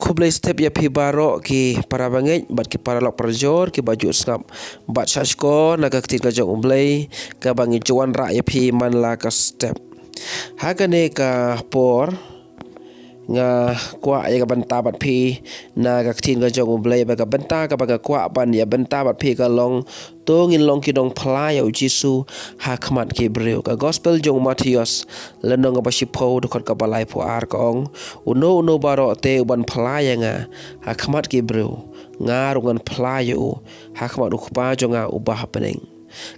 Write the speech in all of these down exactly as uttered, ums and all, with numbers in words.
Khublei step ïa phi baroh ki para bangeit bad ki paralok parajor kiba ju sngap bad sngap shkor na ka ktien ka jong U Blei kaba ngi ju wanrah ïa phi man la ka step. Ha kane ka por nga kwah ïa ka bynta bad phi na ka ktien ka jong U Blei, bad ka bynta kaba nga kwah ban ïa bynta bad phi ka long, to ngin long ki nongphla ïa U Jisu ha khmat ki briew. Ka gospel jong u Mathaios, lynnong kaba shiphew, dkhot kaba laiphew ar ka ong, uno uno baroh te uban phla ïa nga ha khmat ki briew, nga ruh ngan phla ïa u ha khmat U Kpa jong nga uba ha bneng.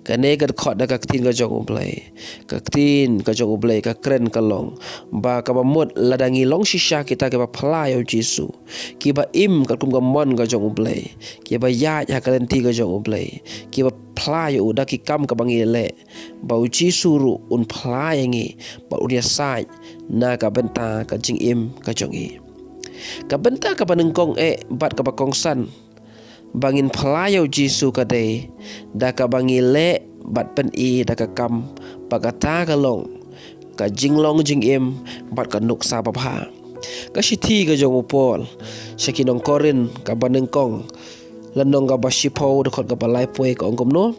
Kane ka dkhot na ka ktien ka jong U Blei. Ka ktien ka jong U Blei ka kren ka long ba kaba mut lada ngi long shisha kita kiba phla ïa U Jisu, kiba im katkum ka mon ka jong U Blei, kiba ïaid ha ka lynti ka jong U Blei, kiba phla ïa u da ki kam kaba ngi leh, ba U Jisu ruh un phla ïa ngi bad un ïasaid na ka bynta ka jingim ka jong ngi. Ka bynta kaba nyngkong eh bad kaba kongsan ba ngin phla ïa U Jisu ka dei da kaba ngi leh bad pyni da ka kam, ba kata ka long ka jinglong jingim bad ka nuksa babha. Ka shithi ka jong u Paul sha ki nong Korinth kaba nyngkong, lynnong kaba shiphew, dkhot kaba laiphew ka ong kumno: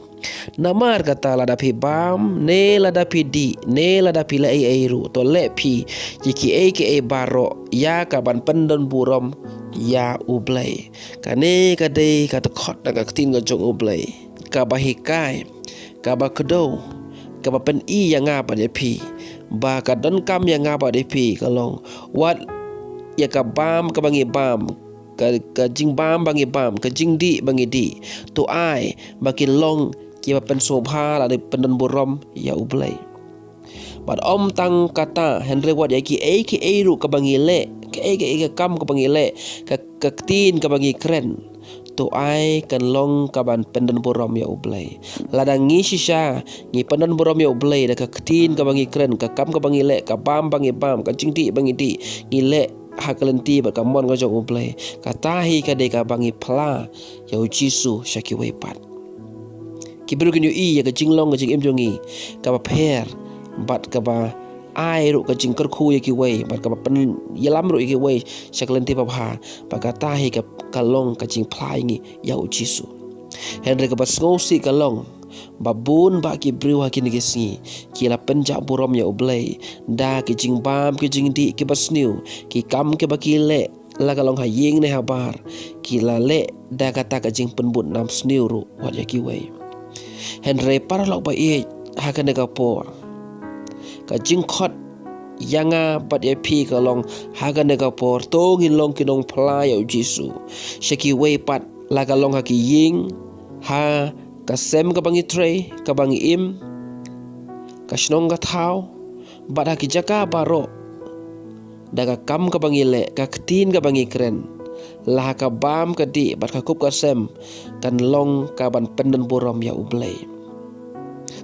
Namar kata, lada phi bam ne lada phi dih ne lada phi leh ei ei ruh, to leh phi ïa kiei kiei baroh ïa kaban pyndon burom ïa U Blei. Kane ka dei ka dkhot na ka ktien ka jong U Blei kaba hikai, kaba kdew, kaba pyni ïa nga bad ïa phi ba ka donkam ïa nga bad ïa phi ka long, wat ïa ka bam kaba ngi bam, ka, ka jingbam ba ngi bam, ka jingdih ba ngi dih, to ai ba kin long kiba pynsngewbha lane pyndon burom ïa U Blei. Bad ym tang kata, hynrei wat ïa kiei kiei ruh kaba ngi leh, kiei kiei ka kam kaba ngi leh, ka, ka ktien kaba ngi kren, to ai kan long kaban pyndon burom ïa U Blei. Lada ngi shisha ngi pyndon burom ïa U Blei da ka ktien kaba ngi kren, ka kam kaba ngi leh, ka bam ba ngi bam, ka jingdih ba ngi dih, ngi leh ha ka lynti bad ka mon ka jong U Blei, kata hi ka dei kaba ngi phla ïa U Jisu sha kiwei pat. Ki briew kin ïohi ïa ka jinglong ka jingim jong ngi kaba pher bad kaba ai ruh ka jingkyrkhu ïa kiwei bad kaba pynïalam ruh ïa kiwei sha ka lynti babha, ba kata hi ka, ka long ka jingphla ïa ngi ïa U Jisu. Hynrei kaba sngewsih ka long ba bun bah ki briew ha kine ki sngi ki la pynjah burom ïa U Blei da ki jingbam ki jingdih kiba sniew, ki kam kiba ki leh, la ka long ha ïing ne ha bar, ki la leh da kata ka jingpynbud nam sniew ruh wat ïa kiwei. Hynrei paralok ba ïeit, ha kane ka por ka jingkhot ïa nga bad ïa phi ka long, ha kane ka por to ngin long ki nongphla ïa U Jisu sha kiwei pat, la ka long ha ki ïing, ha ka sem kaba ngi trei, kaba ngi im, ka shnong ka thaw, bad ha ki jaka baroh, da ka kam kaba ngi leh, ka ktien kaba ngi kren, la ha ka bam ka dih bad ka kup ka sem, kan long kaban pyndon burom ïa U Blei.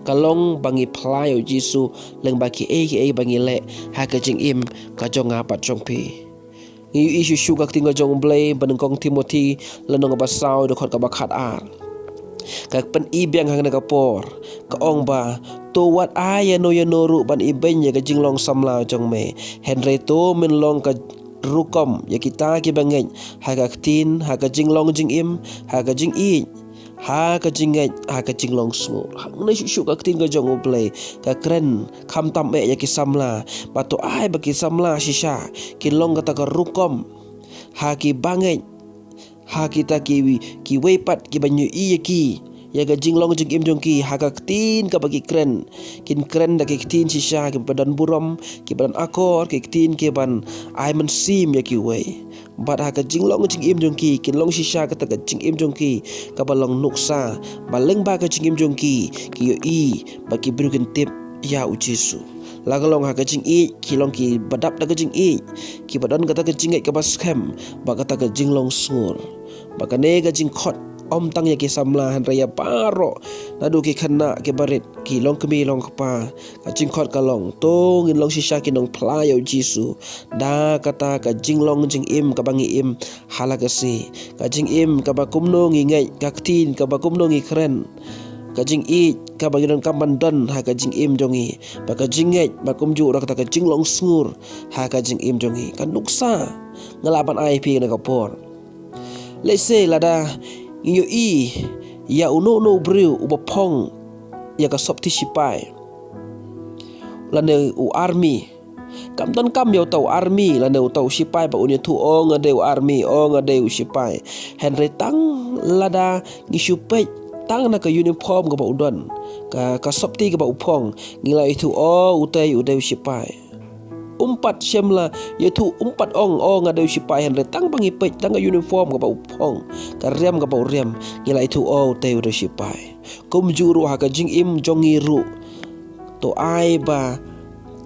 Ka long ba ngi phla ïa U Jisu lyngba kiei kiei ba ngi leh ha ka jingim ka jong nga bad jong phi. Ngi ïohi shuh shuh ka ktien ka jong U Blei ba nyngkong Timothi, lynnong kaba saw, dkhot kaba khat ar, ka pyni biang ha kane ka por, ka ong ba, to wat ai ïano ïano ruh ban ibeiñ ïa ka jinglong samla jong me, hynrei to men long ka rukom ïa kita kiba ngeit ha ka ktien, ha ka jinglong jingim, ha ka jingïeit, ha ka jingngeit, ha ka jinglong sngur. Hangne shuh shuh ka ktien ka jong U Blei ka kren khamtam eh ïa ki samla, ba to ai ba ki samla shisha kin long kata ka rukom ha kiba ngeit, ha kita ki, kiwei pat kiba ïohi ïa ki, ïa ka jinglong jingim jong ki ha ka ktien kaba ki kren. Kin kren da ki ktien shisha, kiba don burom, kiba don akor, ki ktien kiban ai mynsiem ïa kiwei. Bad ha ka jinglong jingim jong ki kin long shisha kata ka jingim jong ki kaba long nuksa ba lyngba ka jingim jong ki ki ïohi ba ki briew kin tip ïa U Jisu. La ka long ha ka jingïeit, ki long kiba dap da ka jingïeit, kiba don kata ka jingngeit kaba skhem, bad kata ka jinglong sngur. Bad kane ka jingkhot ym tang ïa ki samla hynrei ïa baroh, naduh ki khynnah kiba rit, ki longkmie longkpa. Ka jingkhot ka long, to ngin long shisha ki nongphla ïa U Jisu da kata ka jinglong jingim kaba ngi im ha la ka sngi, ka jingim kaba kumno ngi ngeit, ka ktien kaba kumno ngi kren, ka jingïeit kaba ngi donkam ban don ha ka jingim jong ngi, bad ka jingngeit, bad kumjuh ruh kata ka jinglong sngur ha ka jingim jong ngi. Ka nuksa nga lah ban ai ïa phi kane ka por. Lehse lada ngi ïohi ïa uno uno u briew uba phong ïa ka sopti shipai lane u army, kam donkam ïa uta u army lane uta u shipai ba un ïathuh, o nga dei u army, o nga dei u shipai. Hynrei tang lada ngi shu peit tang na ka uniform kaba u don, ka, ka sopti kaba u phong, ngi la ïathuh, o utei u dei u shipai. Um pat shym la ïathuh, um pat ong, o nga dei u shipai, hynrei tang ba ngi peit tang ka uniform kaba u phong, ka riam kaba u riam, ngi la ïathuh, o utei u dei u shipai. Kumjuh ruh ha ka jingim jong ngi ruh, to ai ba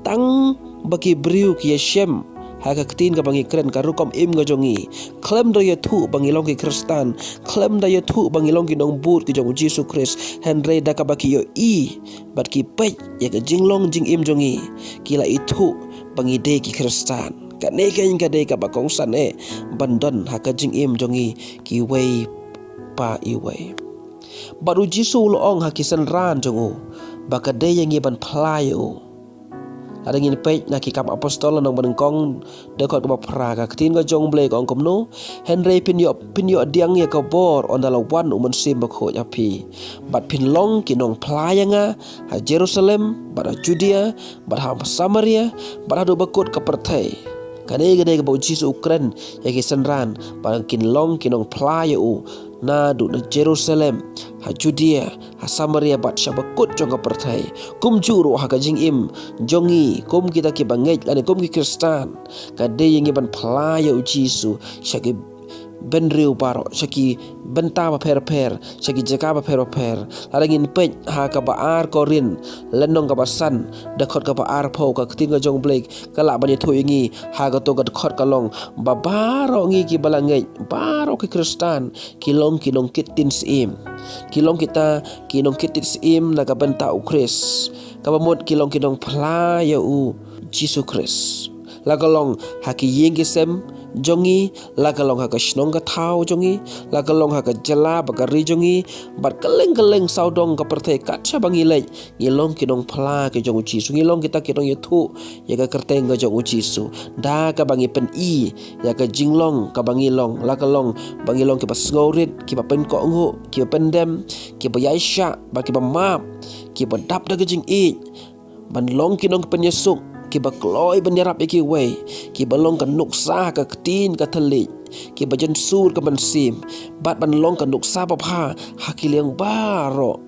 tang ba ki briew ki ïashem ha ka ktien kaba ngi kren, ka rukom im ka jong ngi, khlem da ïathuh ba ngi long ki Khristan, khlem da ïathuh ba ngi long ki nongbud ki jong u Jisu Khrist, hynrei da kaba ki ïohi bad ki peit ïa ka jinglong jingim jong ngi, ki la ithuh ba ngi dei ki Khristan. Kane keiñ ka dei kaba kongsan eh ban don ha ka jingim jong ngi kiwei pa iwei. Bad u Jisu u la ong ha ki synran jong u ba ka dei ïa ngi ban phla ïa u. Lada ngin peit na Ki Kam Apostol lynnong ba nyngkong, dkhot kaba phra, ka ktien ka jong u Blei ka ong kumno: Hynrei phin ïoh, phin ïoh pdiang ïa ka bor ynda la wan u Mynsiem Bakhuid ha phi, bad phin long ki nongphla ïa nga ha Jerusalem, bad ha Judea, bad ha Samaria, bad haduh ba kut ka pyrthei. Kane ka dei kaba u Jisu u kren ïa ki synran ba kin long ki nongphla ïa u, naduh na Jerusalem, ha Judea, ha Samaria, bad sha ba kut jong ka pyrthei. Kumjuh ruh ha ka jingim jong ngi kum kita kiba ngeit lane kum ki Khristan, ka dei ïa ngi ban phla ïa u Jisu sha ki bynriew baroh, sha ki bynta bapher bapher, sha ki jaka bapher bapher. Lada ngin peit ha kaba ar Korinth lynnong kaba san, dkhot kaba arphew, ka ktien ka jong u Blei ka lah ban ïathuh ïa ngi ha kato ka dkhot, ka long ba baroh ngi kiba la ngeit, baroh ki Khristan, ki long ki nongkit ktien syiem. Ki long kita ki nongkit ktien syiem na ka bynta u Khrist, kaba mut ki long ki nongphla ïa u Jisu Khrist. La ka long ha ki ïing ki sem jong ngi, la ka long ha ka shnong ka thaw jong ngi, la ka long ha ka jylla bad ka ri jong ngi, bad kylleng kylleng sawdong ka pyrthei kat shaba ngi leit, ngi long ki nongphla ki jong u Jisu, ngi long kita ki nongïathuh ïa ka kyrteng ka jong u Jisu. Da kaba ngi pyni ïa ka jinglong kaba ngi long, la ka long ba ngi long kiba sngewrit, kiba pynkohnguh, kiba pyndem, kiba ïaishah, bad kiba map, kiba dap da ka jingïeit, ban long ki nongpynïasuk, kiba kloi ban ïarap ïa kiwei, kiba long ka nuksa ha ka ktien ka thylliej, kiba jynsur ka mynsiem, bad ban long ka nuksa babha ha ki liang baroh.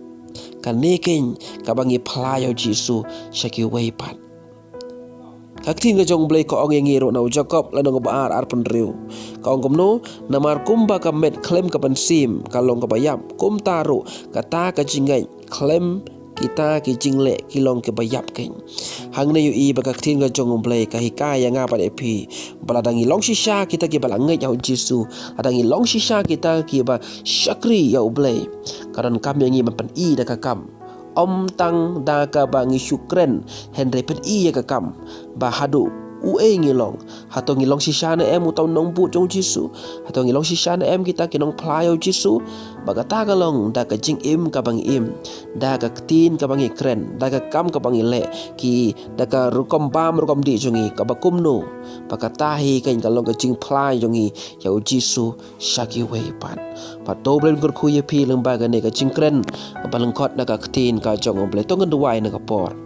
Kane keiñ kaba ngi phla ïa u Jisu sha kiwei pat. Ka ktien ka jong u Blei ka ong ïa ngi ruh na u Jakob lynnong ba ar, arphew hynriew, ka ong kumno: Namar kumba ka met khlem ka mynsiem ka long kaba ïap, kumta ruh kata ka jingngeit khlem kita ki jingleh ki long kiba ïap keiñ. Hangne ïohi ba ka ktien ka jong u Blei ka hikai ïa nga bad ïa phi ba lada ngi long shisha kita kiba la ngeit ïa u Jisu, lada ngi long shisha kita kiba shakri ïa u Blei, ka donkam ïa ngi ban pyni da ka kam. Ym tang da kaba ngi shu kren, hynrei pyni ïa ka kam ba haduh uei ngi long. Hato ngi long shisha ne em uta u nongbud jong u Jisu? Hato ngi long shisha ne em kita ki nongphla ïa u Jisu? Ba kata ka long da ka jingim kaba ngi im, da ka ktien kaba ngi kren, da ka kam kaba ngi leh, ki, da ka rukom bam rukom dih jong ngi kaba kumno. Ba kata hi keiñ ka long ka jingphla jong ngi ïa u Jisu sha kiwei pat. Bad to u Blei un kyrkhu ïa phi lyngba kane ka jingkren kaba lyngkot na ka ktien ka jong u Blei. To ngin duwai na ka por.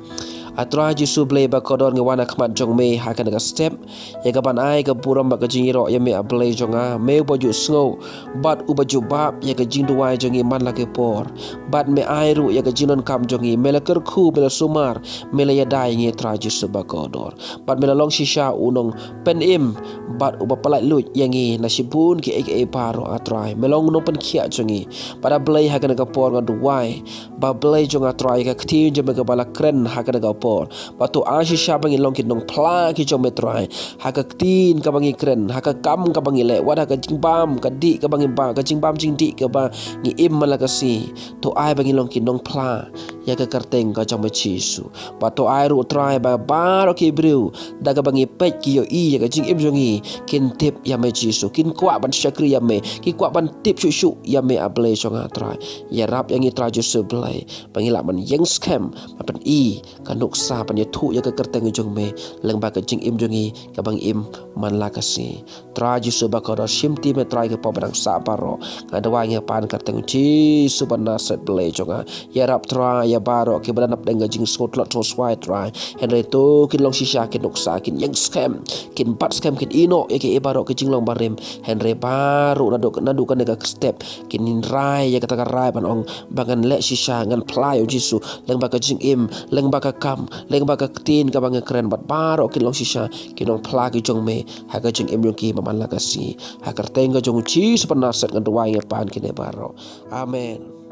A Trai Jisu Blei ba kordor, ngi wan ha khmat jong me ha kane ka step, ïa kaban ai ka burom bad ka jingïaroh ïa me, A Blei jong nga, me uba ju sngew bad uba jubab ïa ka jingduwai jong ngi man la ki por. Bad me ai ruh ïa ka jingdonkam jong ngi, me la kyrkhu, me la sumar, me la ïada ïa ngi, Trai Jisu ba kordor. Bad me la long shisha u nongpynim bad uba pyllait luid ïa ngi na shibun kiei kiei baroh, A Trai. Me long u nongpynkhiah jong ngi. Bad A Blei, ha kane ka por nga duwai ba Blei jong nga, Trai, ka ktien jong me kaba la kren ha kane ka por, ba to ai shisha ba ngin long ki nongphla ki jong me, Trai, ha ka ktien kaba ngi kren, ha ka kam kaba ngi leh, wat ha ka jingbam ka dih kaba ngi bam, ka jingbam jingdih kaba ngi im man la ka sngi. To ai ba ngin long ki nongphla ïa ka kyrteng ka jong me Jisu. Bad to ai ruh Trai ba baroh ki briew da kaba ngi peit ki ïohi ïa ka jingim jong ngi kin tip ïa me Jisu, kin kwah ban shakri ïa me, ki kwah ban tip shuh shuh ïa me A Blei jong nga Trai. Ïarap ïa ngi Trai Jisu Blei ba ngi lah ban ïeng skhem ban pyni ka nuksa ban ïathuh ïa ka kyrteng jong me lyngba ka jingim jong ngi kaba ngi im man la ka sngi. Trai Jisu ba kordor, shim ti me Trai ki paw ba dang sah baroh. Nga duwai nga pan ha ka kyrteng Jisu ba Nasaret Blei jong nga. Ïarap Trai ïa baroh kiba dang hapdeng ka jingsngewtlot sngewswai Trai. Hynrei to kin long shisha, kin nuksa, kin ïeng skhem, kin bat skhem, kin ïehnoh ïa kiei baroh ki jinglong barim. Hynrei baroh naduh, naduh kane ka step kin rai ïa kata ka rai ban ong ba ngan leh shisha, ngan phla ïa u Jisu lyngba ka jingim, lyngba ka kam, lyngba ka ktien kaba nga kren, bad baroh kin long shisha, kin long phla ki jong me ha ka jingim jong ki man la ka sngi. Ha ka kyrteng ka jong u Jisu ba Nasaret nga duwai nga pan kine baroh. Amen.